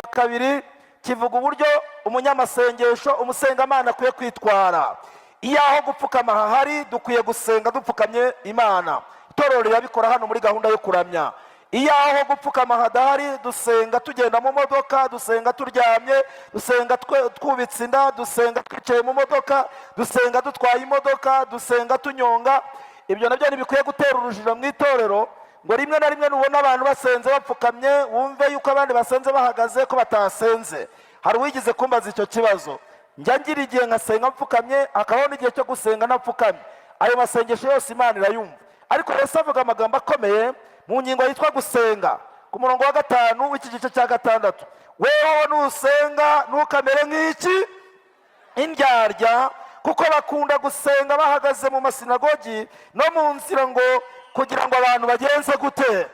wa kabiri kivuga uburyo umunyamasengesho, umusengamana akwiye kwitwara. Iyo aho gupfukama hahari, dukwiye gusenga dupfukamye Imana. Itorero rirabikora hano muri gahunda yo kuramya. Iyo aho gupfukama hadahari, dusenga tugenda mu modoka, dusenga turyamye, dusenga twubitse inda, dusenga twicaye mu modoka, dusenga dutwaye imodoka, dusenga tunyonga. Ibyo nabyo ntibikwiye gutera urujijo mu itorero, ngo rimwe na rimwe nubona abantu basenze bapfukamye, wumve yuko abandi basenze bahagaze ko batasenze. Hari uwigeze kumbaza icyo kibazo. Njya ngira igihe nkasenga mpfukamye, hakabaho n'igihe cyo gusenga ntapfukamye. Ayo masengesho yose Imana irayumva. Ariko Yesu avuga amagambo akomeye mu ngingo yitwa gusenga, ku murongo wa 5 w'iki gice cya 6: "Weho nusenga, ntukamere nk'iki? Indyarya, kuko bakunda gusenga bahagaze mu masinagogi no mu nzira, ngo kugira ngo abantu bagenze gute?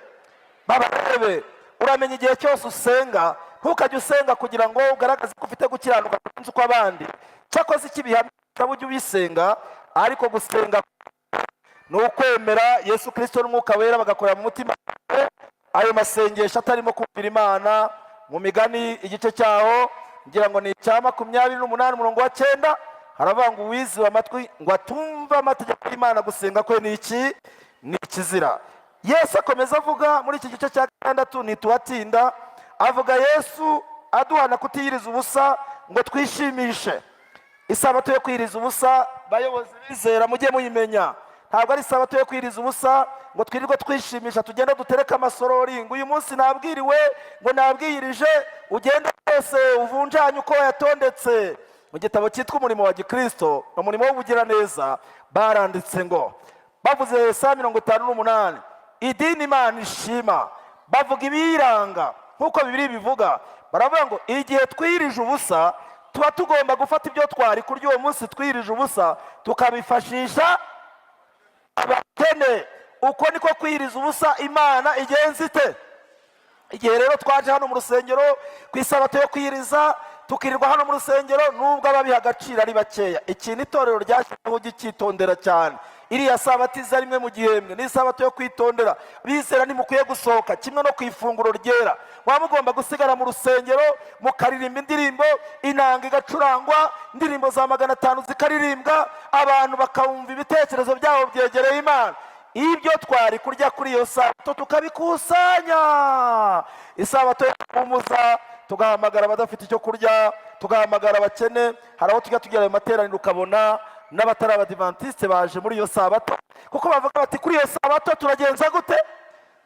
Babarebe." Uramenya, igihe cyose usenga, ntukajye usenga kugira ngo ugaragaze ko ufite gukiranuka kurenza uko abandi. Cyakoze ikibihamya, ujye ubisenga. Ariko gusenga ni ukwemera Yesu Kirisito n'Umwuka Wera bagakorera mu mutima wawe, ayo masengesho atarimo kumvira Imana. Mu Migani, igice cyaho ngira ngo ni icya 28, umurongo wa 9, haravuga ngo: "Uwiziba amatwi ngo atumve amategeko y'Imana, gusenga kwe ni iki? Ni ikizira." Yesu akomeza avuga muri iki gice cya 6, ntituhatinda. Avuga Yesu aduhana kutiyiriza ubusa ngo twishimishe. Isabato yo kwiriza ubusa, bayobozi bizera, mujye muyimenya, ntabwo ari isabato yo kwiriza ubusa ngo twirirwe twishimisha, tugende dutereke amasorori, ngo uyu munsi nabwiriwe, ngo nabwirije, ugende wese uvunjanye uko wayatondetse. Mu gitabo cyitwa Umurimo wa Gikristo, Umurimo w'Ubugiraneza, baranditse ngo, bavuze saa 58, idini Imana ishima, bavuga ibiyiranga nk'uko Bibiliya bivuga. Baravuga ngo igihe twirije ubusa, tuba tugomba gufata ibyo twari kurya uwo munsi twirije ubusa, tukabifashisha abakene. Uko niko kwiriza ubusa Imana igenza ite. Igihe rero twaje hano mu rusengero ku isabato yo kwiriza, tukirirwa hano mu rusengero, nubwo ababiha agaciro ari bakeya, ikintu itorero ryashyizeho ugikitondera cyane, iriya sabato iza rimwe mu gihembwe, ni isabato yo kwitondera. Bizera, ntimukwiye gusohoka, kimwe no ku ifunguro ryera. Muba mugomba gusigara mu rusengero, mukaririmba indirimbo, inanga igacurangwa, indirimbo za 500 zikaririmbwa, abantu bakumva ibitekerezo byabo byegereye Imana. Ibyo twari kurya kuri iyo sabato tukabikusanya, isabato yo guhumuza, tugahamagara abadafite icyo kurya, tugahamagara abakene. Hari aho tujya tugera ayo materaniro, ukabona n'abatari Abadivantisite baje muri iyo sabato, kuko bavuga bati: "Kuri iyo sabato turagenza gute?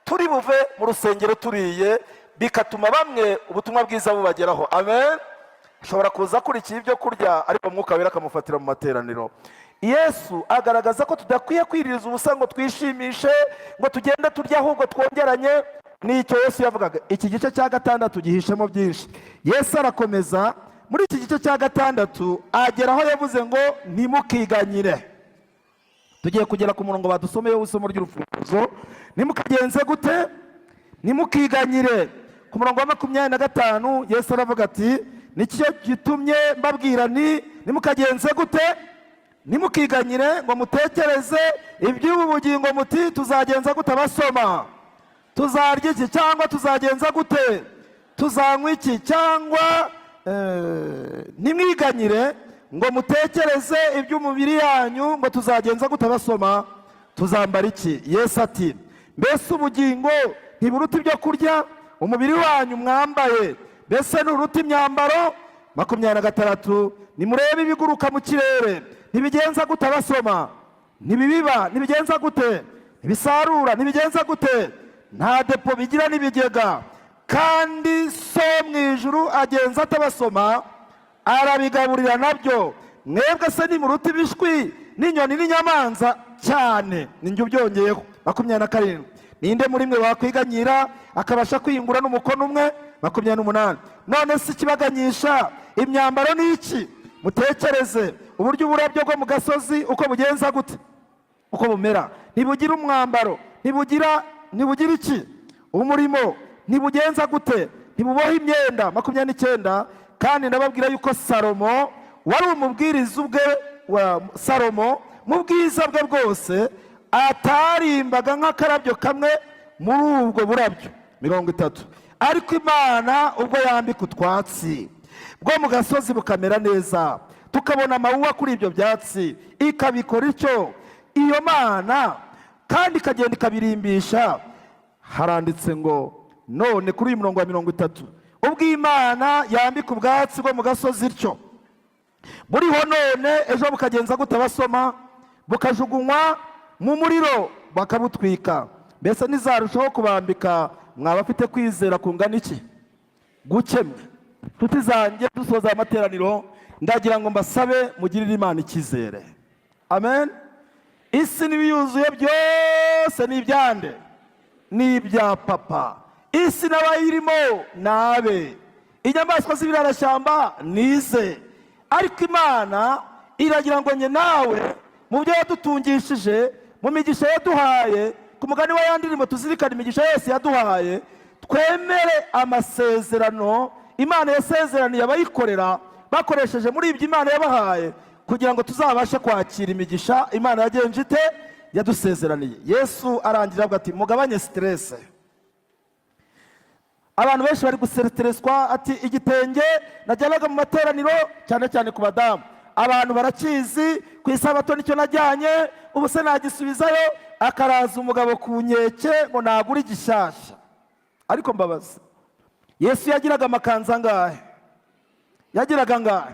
Turi buve mu rusengero turiye." Bigatuma bamwe ubutumwa bwiza bubageraho. Amen. Ashobora kuza akurikiye ibyo kurya, ariko Mwuka Wera akamufatira mu materaniro. Yesu agaragaza ko tudakwiye kwiririza ubusa ngo twishimishe, ngo tugende turye, ahubwo twongeranye. Nicyo Yesu yavugaga. Iki gice cya 6 gihishemo byinshi. Yesu arakomeza muri iki gice cya 6, agera aho yavuze ngo: "Ntimukiganyire." Tugiye kugera ku murongo badusomeyeho isomo ry'urufunguzo. Ntimukagenze gute? Ntimukiganyire. Ku murongo wa 25, Yesu aravuga ati: "Nicyo gitumye mbabwira nti: Ntimukagenze gute? Ntimukiganyire ngo mutekereze iby'ubu bugingo muti: Tuzagenza gute?" Abasoma: "Tuzarya iki?" cyangwa "Tuzagenza gute? Tuzanywa iki?" Cyangwa ntimwiganyire ngo mutekereze iby'umubiri yanyu ngo: "Tuzagenza gute?" Abasoma: "Tuzambara iki?" Yesu ati: "Mbese ubugingo ntiburuta ibyo kurya? Umubiri wanyu mwambaye mbese nturuta imyambaro?" 26: "Nimurebe ibiguruka mu kirere. Ntibigenza gute?" Abasoma: "Ntibibiba, ntibigenza gute? Ntibisarura, ntibigenza gute? Nta depo bigira n'ibigega, kandi So mu ijuru agenza atabasoma? Arabigaburira nabyo. Mwebwe se nimuruta ibishwi n'inyoni n'inyamanza cyane?" Ninjye ubyongeyeho. 27: "Ninde muri mwe wakwiganyira akabasha kwiyungura n'umukono umwe?" 28: "None se ikibaganyisha imyambaro ni iki? Mutekereze uburyo uburabyo bwo mu gasozi uko bugenza gute? Uko bumera. Ntibugira umwambaro, ntibugira iki? Umurimo. Ntibugenza gute? Ntibuboha imyenda." 29: "Kandi ndababwira yuko Salomo wari umubwiriza ubwe wa Salomo mu bwiza bwe bwose atarimbaga nk'akarabyo kamwe muri ubwo burabyo." 30. Ariko Imana ubwo yambika utwatsi bwo mu gasozi bukamera neza, tukabona amawuwa kuri ibyo byatsi, ikabikora icyo iyo Mana kandi ikagenda ikabirimbisha. Haranditse ngo none kuri uyu murongo wa 30, ubwo Imana yambika ubwatsi bwo mu gasozi ityo, buriho none, ejo bukagenza gute? Basoma bukajugunywa mu muriro bakabutwika, mbese ntizarushaho kubambika, mwaba afite kwizera kungana iki gukemwe? Nshuti zanjye, dusoza amateraniro, ndagira ngo mbasabe mugirire Imana icyizere. Amen. Isi n'ibiyuzuye byose ni ibyande? Ni ibya Papa. Isi n'abayirimo ni abe, inyamaswa z'ibirarashyamba ni ize. Ariko Imana iragira ngo njye nawe, mu byo yadutungishije, mu migisha yaduhaye, ku mugani wa ya ndirimbo, tuzirikane imigisha yose yaduhaye, twemere amasezerano Imana yasezeraniye abayikorera bakoresheje muri ibyo Imana yabahaye, kugira ngo tuzabashe kwakira imigisha Imana yagenje ite? Yadusezeraniye. Yesu arangira avuga ati: "Mugabanye stress." Abantu benshi bari gusetereswa, ati: "Igitenge najyanaga mu materaniro," cyane cyane ku badamu, abantu barakizi, "ku isabato nicyo najyanye, ubu se nagisubizayo?" Akaraza umugabo ku nkeke ngo nagure igishyashya. Ariko mbabaza, Yesu yagiraga amakanzu angahe? Yagiraga angahe?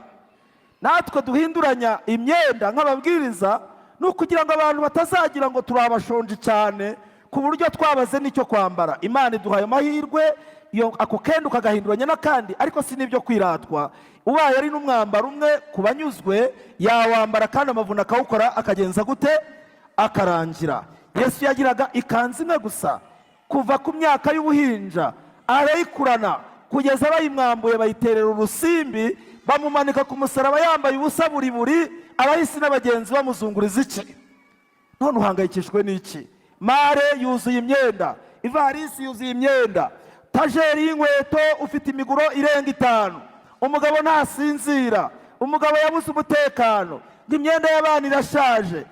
Natwe duhinduranya imyenda nk'ababwiriza ni ukugira ngo abantu batazagira ngo turi abashonji cyane ku buryo twabaze n'icyo kwambara. Imana iduhaye amahirwe, iyo ako kenda ukagahinduranya n'akandi, ariko si n'ibyo kwiratwa. Ubaye ari n'umwambaro umwe ku banyuzwe yawambara, kandi amavuna akawukora, akagenza gute? Akarangira. Yesu yagiraga ikanzu imwe gusa kuva ku myaka y'ubuhinja, arayikurana kugeza bayimwambuye, bayiterera urusimbi, bamumanika ku musaraba yambaye ubusa buri buri, abahisi n'abagenzi bamuzunguriza iki. None uhangayikishijwe n'iki? Malle yuzuye imyenda, ivarisi yuzuye imyenda, étagère y'inkweto ufite imiguro irenga itanu. Umugabo ntasinzira, umugabo yabuze umutekano, ngo imyenda y'abana irashaje,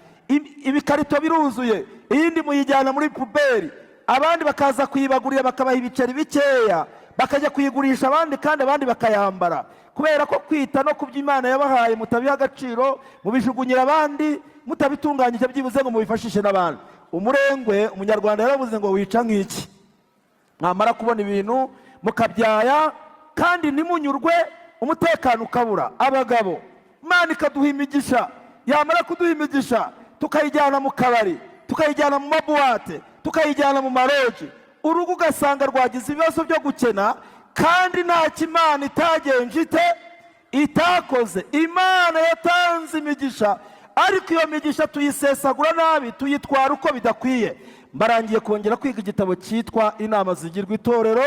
ibikarito biruzuye, iyindi muyijyana muri poubelle, abandi bakaza kuyibagurira, bakabaha ibiceri bikeya, bakajya kuyigurisha abandi, kandi abandi bakayambara, kubera ko kwita no ku byo Imana yabahaye mutabiha agaciro, mubijugunyira abandi mutabitunganyije byibuze ngo mubifashishe n'abandi. Umurengwe, Umunyarwanda yaravuze ngo wica nk'iki? Mwamara kubona ibintu mukabyaya kandi ntimunyurwe, umutekano ukabura. Abagabo, Imana ikaduha imigisha, yamara kuduha imigisha tukayijyana mu kabari, tukayijyana mu maboîte, tukayijyana mu malodge, urugo ugasanga rwagize ibibazo byo gukena, kandi ntacyo Imana itagenje ite? Itakoze. Imana yatanze imigisha, ariko iyo migisha tuyisesagura nabi, tuyitwara uko bidakwiye. Mbarangiye kongera kwiga igitabo cyitwa Inama Zigirwa Itorero,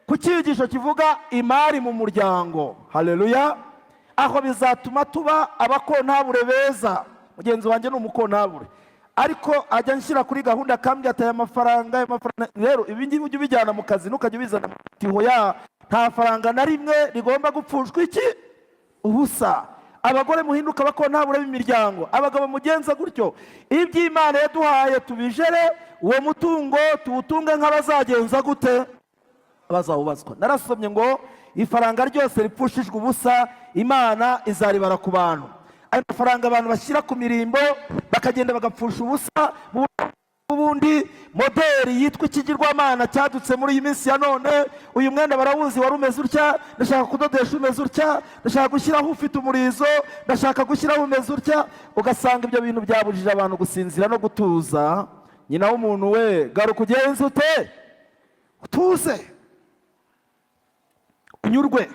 ku cyigisho kivuga imari mu muryango. Haleluya! Aho bizatuma tuba abacomptable beza. Mugenzi wanjye ni umucomptable, ariko ajya nshyira kuri gahunda, akambwira ati: "Aya mafaranga, aya mafaranga rero, ibi ngibi ujye ubijyana mu kazi, ntukajye ubizana mu tiho ya nta faranga na rimwe rigomba gupfushwa iki? Ubusa." Abagore, muhinduka abacomptable b'imiryango. Abagabo, mugenza gutyo. Iby'Imana yaduhaye tubijere, uwo mutungo tuwutunge nk'abazagenza gute? Bazawubazwa. Narasomye ngo ifaranga ryose ripfushijwe ubusa Imana izaribara ku bantu. Ayo mafaranga abantu bashyira ku mirimbo, bakagenda bagapfusha ubusa mu ubundi modèle yitwa ikigirwamana cyadutse muri iyi minsi ya none. Uyu mwenda barawuzi, wari umeze utya, ndashaka kudodesha umeze utya, ndashaka gushyiraho ufite umurizo, ndashaka gushyiraho umeze utya. Ugasanga ibyo bintu byabujije abantu gusinzira no gutuza. Nyina w'umuntu we, garuka ugenze ute? Utuze, unyurwe.